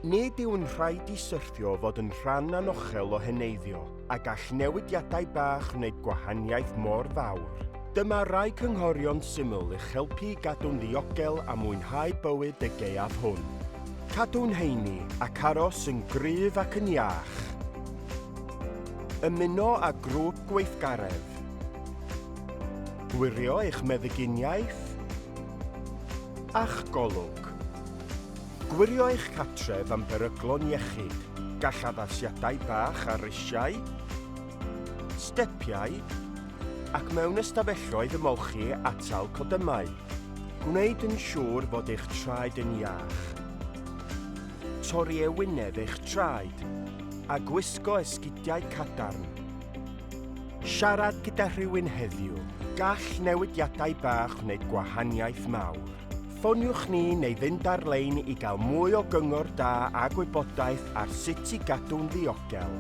Nid yw'n rhaid i syrthio fod yn rhan anochel o heneiddio, a gall newidiadau bach wneud gwahaniaeth mor fawr. Dyma rai cynghorion syml i'ch helpu i gadw'n ddiogel a mwynhau bywyd y gaeaf hwn. Cadw'n heini ac aros yn gryf ac yn iach. Ymuno â grŵp gweithgaredd. Gwirio eich meddyginiaeth a'ch golwg. Gwirio eich cartref am beryglon iechyd. Gall addasiadau bach ar risiau, stepiau ac mewn ystafelloedd ymolchi atal codymau. Gwneud yn siŵr fod eich traed yn iach. Torri ewinedd eich traed a gwisgo esgidiau cadarn. Siarad gyda rhywun heddiw. Gall newidiadau bach wneud gwahaniaeth mawr. Ffoniwch ni neu fynd ar-lein i gael mwy o gyngor da a gwybodaeth ar sut i gadw'n ddiogel.